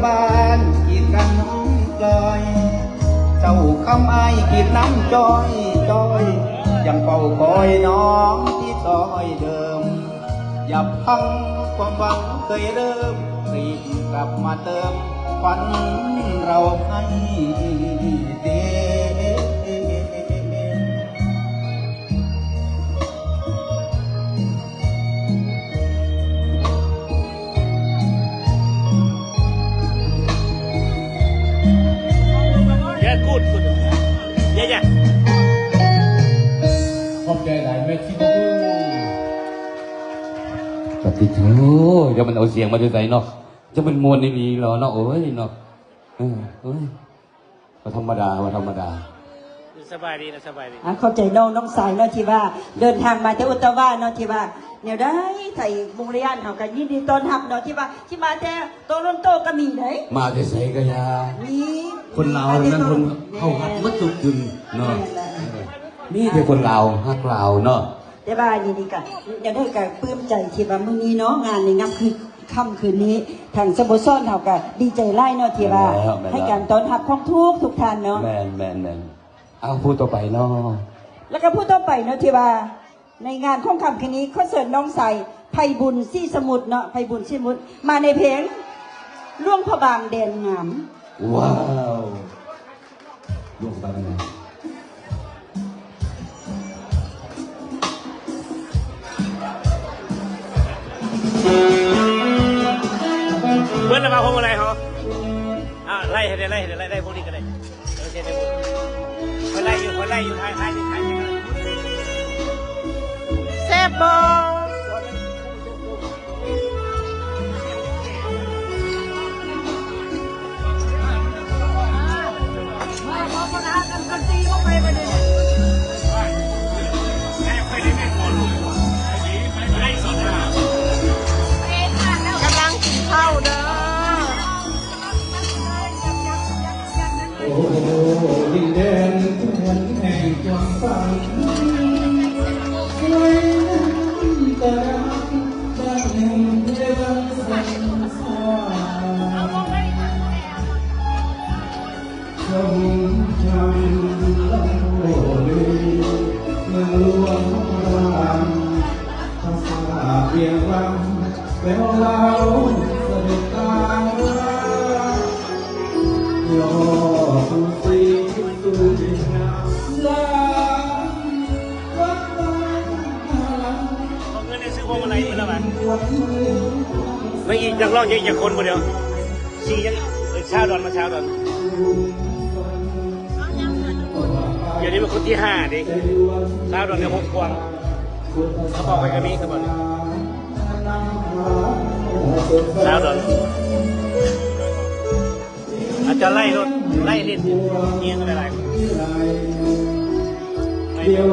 ບ້ານກີດກັນນ້ອງຈອຍ ເຈົ້າຄຳອ້າຍກີດນ້ຳຈອຍໆ ຍັງເຝົ້າຄອຍນ້ອງທີ່ຊອຍເດີມ ຢ່າພັງຄວາມຫວັງເຄີຍເລີ່ມ ຣີບກັບມາເຕີມຝັນເຮົາໃຫ້ເຕັມ. ເຢ້ ກູດ ກູດ ເຢ້ ເຢ້ ຂອບໃຈຫຼາຍ ເມັກຊິໂກ. ປະຕິໂທ ຢ່າມັນເອົາສຽງມາແຕ່ໃສເນາະ ຈະມັນມ່ວນອີ່ຫຼີເນາະ ໂອ້ຍເນາະ ເອີ ໂອ້ຍ. ບໍ່ທຳມະດາ ບໍ່ທຳມະດາ. ສະບາຍດີນະ ສະບາຍດີ. ອ່າ ຂອບໃຈນ້ອງ ນ້ອງຊາຍເນາະ ທີ່ວ່າເດີນທາງມາແຕ່ໂອດຕາວາເນາະ ທີ່ວ່າແນວໃດໄທບຸງລະຍານເຮົາກໍຍິນດີຕ້ອນຮັບເນາະ ທີ່ວ່າທີ່ມາແຕ່ໂຕລອນໂຕກໍມີເດ້ ມາແຕ່ໃສກໍຢ່າ ມີ ຄົນລາວນັ້ນ ຄົນເຮົາຮັກໝົດທຸກຈຸດເນາະ ແມ່ນແຫຼະ ເອີ ມີແຕ່ຄົນລາວຮັກລາວເນາະ. ແຕ່ວ່ານີ້ນີ້ກະ ແນວໃດກະປຶ້ມໃຈທີ່ວ່າມື້ນີ້ເນາະ ງານໃນຄ່ຳຄືນ ຄ່ຳຄືນນີ້ ທາງສະໂມສອນເຮົາກະດີໃຈຫຼາຍເນາະ ທີ່ວ່າ ແມ່ນແລ້ວ ແມ່ນແລ້ວ ໃຫ້ການຕ້ອນຮັບຂອງທຸກ ທຸກທ່ານເນາະ ແມ່ນ ແມ່ນ ແມ່ນ. ເອົາ ຜູ້ຕໍ່ໄປເນາະ ແລ້ວກະຜູ້ຕໍ່ໄປເນາະ ທີ່ວ່າໃນງານຂອງຄ່ຳຄືນນີ້ ຂໍເຊີນນ້ອງຊາຍ ໄພບຸນ ສີສະໝຸດເນາະ ໄພບຸນ ສີສະໝຸດ ມາໃນເພງ ຫຼວງພະບາງແດນງາມ. ວ້າວ ຫຼວງພະບາງແດນງາມ. ເບິດແລ້ວວ່າພວງມາໄລເຮົາ ອ່າ ໄລ່ໃຫ້ໄດ້ ໄລ່ໃຫ້ໄດ້ ໄລ່ພວກນີ້ກໍໄດ້ ໂອເຄ ຂ້ອຍໄລ່ຢູ່ ຂ້ອຍໄລ່ຢູ່ ຖ່າຍ ຖ່າຍ ຖ່າຍ ແຊບບໍ່? ກຳລັງກິນເຂົ້າເດີ. ໂອ້ ດິນແດນແຄວ້ນແຫ່ງຄວາມຝັນ ແຄວ້ນຕາດຳ ບ້ານແຫ່ງເຮືອນສັນສາ ຊົມຊ່ຳລຳໂອເລ ເມືອງຫຼວງພະບາງ ພາສາວຽງວັງ ແປວ່າລາວສະເດັດຕາ ເອົາເງິນໄດ້ຊື້ພວງມາໄລເບິດແລ້ວຫວາ? ໄປອີກ ນັກຮ້ອງຍັງອີກຈັກຄົນບໍ່ດຽວ? ສີ່ຍັງ ເອີ ຊາວດອນ ມາຊາວດອນ. ດຽວນີ້ເປັນຄົນທີຫ້າເດ້ ຊາວດອນໄດ້ຫົກພວງ. ເຂົາບອກໄວ້ກໍມີ ເຂົາບອກນີ້ ຊາວດອນ. ອາດຈະໄລ່ລົດ ໄລ່ຫຼິ້ນ ຮຽງກັນຫຼາຍໆ ດຽວ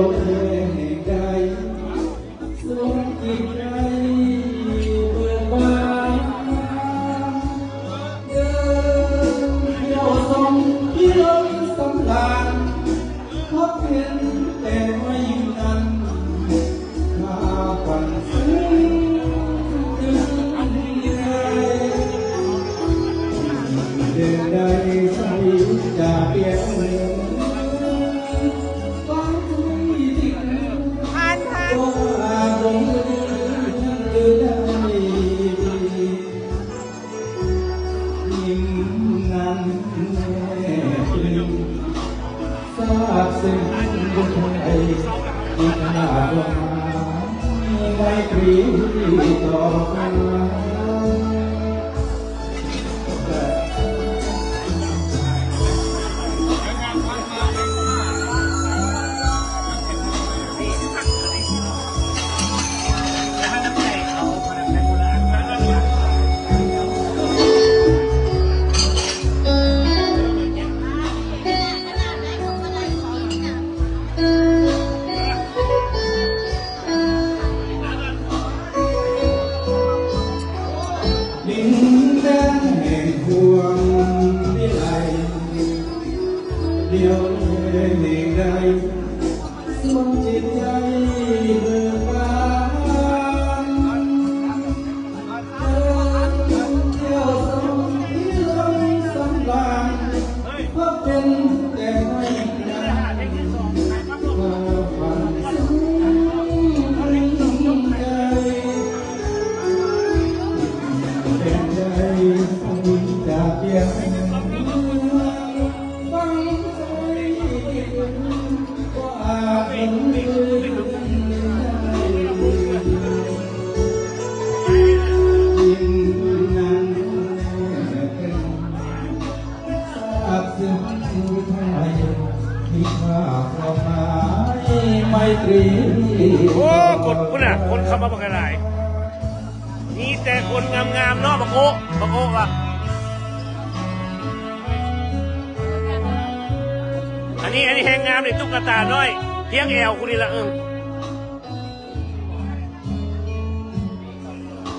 ຜ່ານ ຜ່ານ. ໂອ້ ກົດພຸ້ນນະ ຄົນເຂົ້າມາບັກຫຼາຍ ມີແຕ່ຄົນງາມໆເນາະ ບັກໂອ້ ບັກໂອ້ວ່າ ອັນນີ້ ອັນນີ້ແຮງງາມນີ້ ຕຸກກະຕານ້ອຍ ພຽງແອວກູນີ້ລະ ເອີ.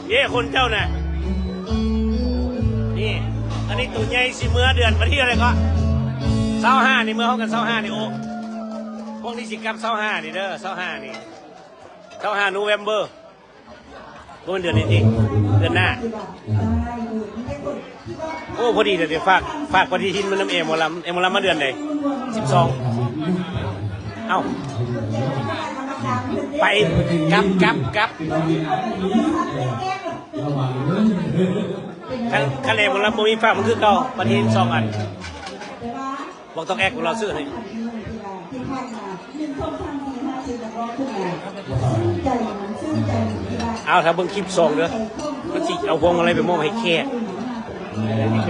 ເດ້ຄົນເຈົ້ານະ ນີ້ ອັນນີ້ໂຕໃຫຍ່ຊິເມືອເດືອນ ວັນທີເທົ່າໃດເກາະ ຊາວຫ້ານີ້ ເມືອພ້ອມກັນຊາວຫ້ານີ້ ໂອ້ ພວກນີ້ຊິກັບຊາວຫ້ານີ້ເດີ ຊາວຫ້ານີ້ ຊາວຫ້າໂນເວັມເບີ ບໍ່ແມ່ນເດືອນນີ້ຕິ ເດືອນໜ້າ. ໂອ້ ພໍດີເດ ຝາກ ຝາກປະຕິທິນມານຳແອໝໍລຳ ແອໝໍລຳມາເດືອນໃດ ສິບສອງ ເອົ້າ ໄປ ກັບ ກັບ ກັບ ຄັນ ຄັນແອໝໍລຳບໍ່ມີຝາກ ມັນຄືເກົ່າ ປະຕິທິນສອງອັນ ບອກຕ້ອງແອກ ລາວຊື້ໃຫ້. ເອົາ ຖ້າເບິ່ງຄລິບສອງເດີ ມັນຊິເອົາພວງມາໄລໄປມອບໃຫ້ແຂກ.